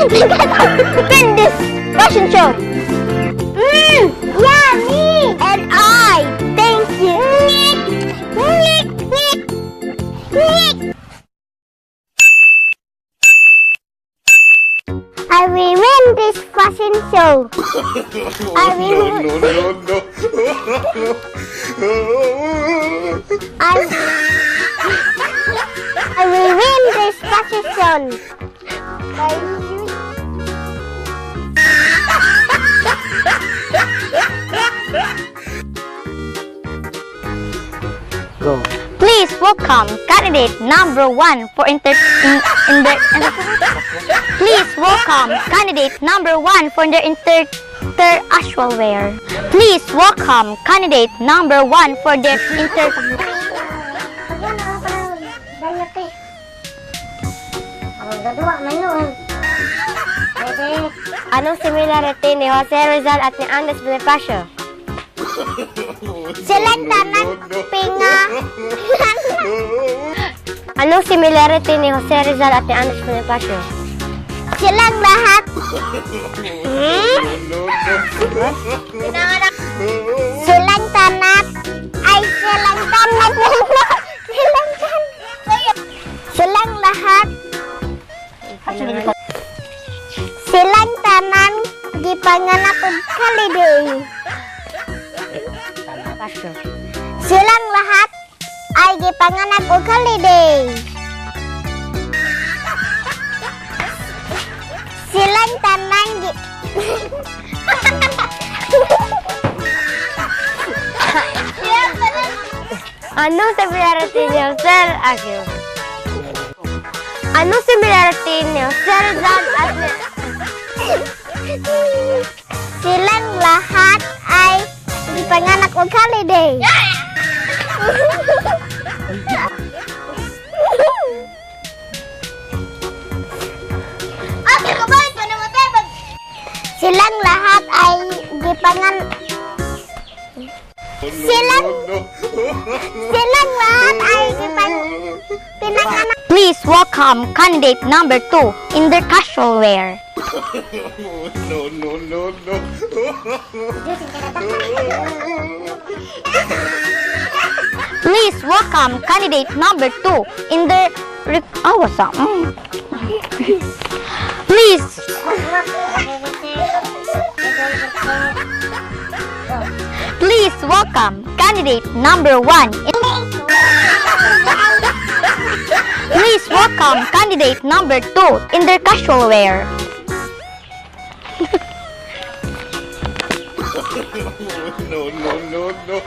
Win this fashion show. Yummy! And I thank you. Nick, Nick, Nick. I will win this fashion show. I will. No, no, no. I will win this fashion show. Go. Please welcome candidate number 1 for inter in the Please welcome candidate number 1 for the inter actual wear. Please welcome candidate number 1 for the inter Anong similarity ni Jose Rizal at ni Andres Bonifacio? Silang tanan pinga. Anong similarity ni Jose Rizal at ni Andres Bonifacio? Silang lahat. Hmm? Silang tanat. Ay, silang tanat. Silang tanat. Silang lahat. Silang tanan gipanganak og holiday. Silang lahat ay gipanganak og holiday. Silang tanan gi Anong similarity ni Jose Agil? Anong similarity ni Jose Rizal at ni Silang lahat ay gipanganak og holiday. Silang lahat ay gipangan Silang Silang lahat ay gipang pinanganak. Please welcome candidate number 2 in their casual wear. No, no, no, no. Please welcome candidate number 2 in their oh, what's up? Please. Please welcome candidate number 1. Please welcome candidate number 2 in their casual wear. No, no, no, no.